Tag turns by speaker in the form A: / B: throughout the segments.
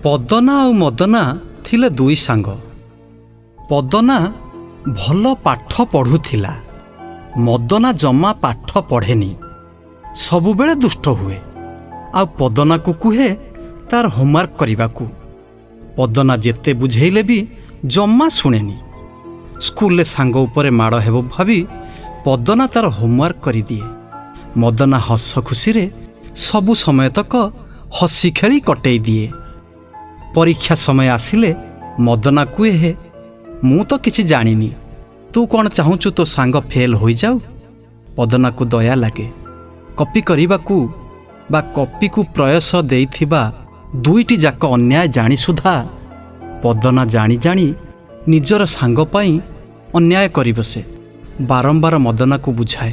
A: ପଦନା ଆଉ ମଦନା ଥିଲେ ଦୁଇ ସାଙ୍ଗ। ପଦନା ଭଲ ପାଠ ପଢ଼ୁଥିଲା। ମଦନା ଜମା ପାଠ ପଢ଼େନି, ସବୁବେଳେ ଦୁଷ୍ଟ ହୁଏ ଆଉ ପଦନାକୁ କୁହେ ତାର ହୋମୱାର୍କ କରିବାକୁ। ପଦନା ଯେତେ ବୁଝେଇଲେ ବି ଜମା ଶୁଣେନି। ସ୍କୁଲରେ ସାଙ୍ଗ ଉପରେ ମାଡ଼ ହେବ ଭାବି ପଦନା ତାର ହୋମୱାର୍କ କରିଦିଏ। ମଦନା ହସ ଖୁସିରେ ସବୁ ସମୟ ତକ ହସି ଖେଳି କଟେଇ ଦିଏ। ପରୀକ୍ଷା ସମୟ ଆସିଲେ ମଦନା କୁହେ, "ମୁଁ ତ କିଛି ଜାଣିନି, ତୁ କ'ଣ ଚାହୁଁଛୁ ତୋ ସାଙ୍ଗ ଫେଲ୍ ହୋଇଯାଉ?" ପଦନାକୁ ଦୟା ଲାଗେ। କପି କରିବାକୁ ବା କପିକୁ ପ୍ରଶ୍ରୟ ଦେଇଥିବା ଦୁଇଟି ଯାକ ଅନ୍ୟାୟ ଜାଣି ସୁଦ୍ଧା ପଦନା ଜାଣି ଜାଣି ନିଜର ସାଙ୍ଗ ପାଇଁ ଅନ୍ୟାୟ କରିବସେ। ବାରମ୍ବାର ମଦନାକୁ ବୁଝାଏ,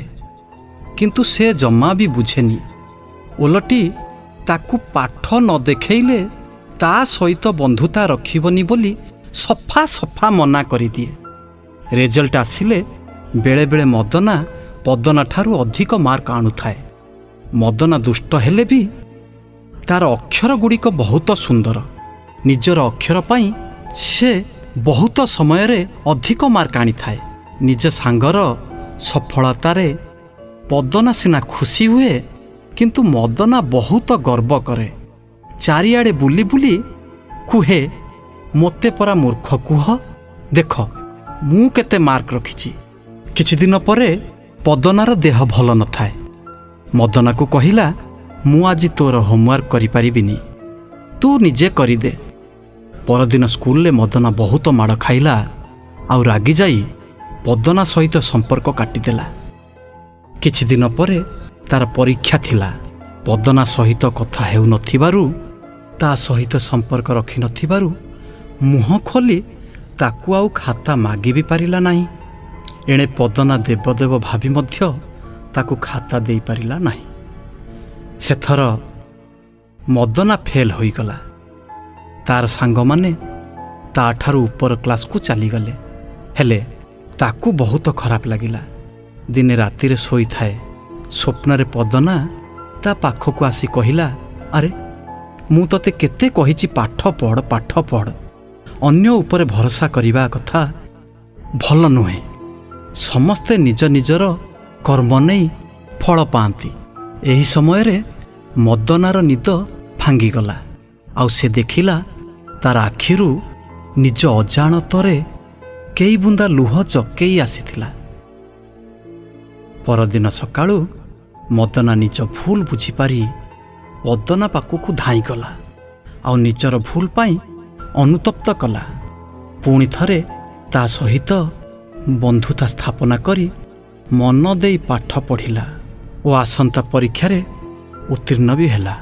A: କିନ୍ତୁ ସେ ଜମା ବି ବୁଝେନି। ଓଲଟି ତାକୁ ପାଠ ନ ଦେଖେଇଲେ ତା ସହିତ ବନ୍ଧୁତା ରଖିବନି ବୋଲି ସଫା ସଫା ମନା କରିଦିଏ। ରେଜଲ୍ଟ ଆସିଲେ ବେଳେବେଳେ ମଦନା ପଦନା ଠାରୁ ଅଧିକ ମାର୍କ ଆଣୁଥାଏ। ମଦନା ଦୁଷ୍ଟ ହେଲେ ବି ତାର ଅକ୍ଷର ଗୁଡ଼ିକ ବହୁତ ସୁନ୍ଦର। ନିଜର ଅକ୍ଷର ପାଇଁ ସେ ବହୁତ ସମୟରେ ଅଧିକ ମାର୍କ ଆଣିଥାଏ। ନିଜ ସାଙ୍ଗର ସଫଳତାରେ ପଦନା ସିନା ଖୁସି ହୁଏ, କିନ୍ତୁ ମଦନା ବହୁତ ଗର୍ବ କରେ। ଚାରିଆଡ଼େ ବୁଲି ବୁଲି କୁହେ, "ମୋତେ ପରା ମୂର୍ଖ କୁହ, ଦେଖ ମୁଁ କେତେ ମାର୍କ ରଖିଛି।" କିଛି ଦିନ ପରେ ପଦନାର ଦେହ ଭଲ ନଥାଏ। ମଦନାକୁ କହିଲା, "ମୁଁ ଆଜି ତୋର ହୋମୱାର୍କ କରିପାରିବିନି, ତୁ ନିଜେ କରିଦେ।" ପରଦିନ ସ୍କୁଲରେ ମଦନା ବହୁତ ମାଡ଼ ଖାଇଲା ଆଉ ରାଗିଯାଇ ପଦନା ସହିତ ସମ୍ପର୍କ କାଟିଦେଲା। କିଛି ଦିନ ପରେ ତାର ପରୀକ୍ଷା ଥିଲା। ପଦନା ସହିତ କଥା ହେଉନଥିବାରୁ, ତା ସହିତ ସମ୍ପର୍କ ରଖିନଥିବାରୁ ମୁହଁ ଖୋଲି ତାକୁ ଆଉ ଖାତା ମାଗି ବି ପାରିଲା ନାହିଁ। ଏଣେ ପଦନା ଦେବ ଦେବ ଭାବି ମଧ୍ୟ ତାକୁ ଖାତା ଦେଇପାରିଲା ନାହିଁ। ସେଥର ମଦନା ଫେଲ୍ ହୋଇଗଲା। ତାର ସାଙ୍ଗମାନେ ତାଠାରୁ ଉପର କ୍ଲାସ୍କୁ ଚାଲିଗଲେ। ହେଲେ ତାକୁ ବହୁତ ଖରାପ ଲାଗିଲା। ଦିନେ ରାତିରେ ଶୋଇଥାଏ। ସ୍ୱପ୍ନରେ ପଦନା ତା ପାଖକୁ ଆସି କହିଲା, "ଆରେ, ମୁଁ ତତେ କେତେ କହିଛି ପାଠ ପଢ଼, ପାଠ ପଢ଼। ଅନ୍ୟ ଉପରେ ଭରସା କରିବା କଥା ଭଲ ନୁହେଁ। ସମସ୍ତେ ନିଜ ନିଜର କର୍ମ ନେଇ ଫଳ ପାଆନ୍ତି।" ଏହି ସମୟରେ ମଦନାର ନିଦ ଭାଙ୍ଗିଗଲା ଆଉ ସେ ଦେଖିଲା ତାର ଆଖିରୁ ନିଜ ଅଜାଣତରେ କେଇ ବୁନ୍ଦା ଲୁହ ଜକେଇ ଆସିଥିଲା। ପରଦିନ ସକାଳୁ ମଦନା ନିଜ ଭୁଲ ବୁଝିପାରି ପଦନା ପାଖକୁ ଧାଇଁଗଲା ଆଉ ନିଜର ଭୁଲ ପାଇଁ ଅନୁତପ୍ତ କଲା। ପୁଣି ଥରେ ତା ସହିତ ବନ୍ଧୁତା ସ୍ଥାପନା କରି ମନ ଦେଇ ପାଠ ପଢ଼ିଲା ଓ ଆସନ୍ତା ପରୀକ୍ଷାରେ ଉତ୍ତୀର୍ଣ୍ଣ ବି ହେଲା।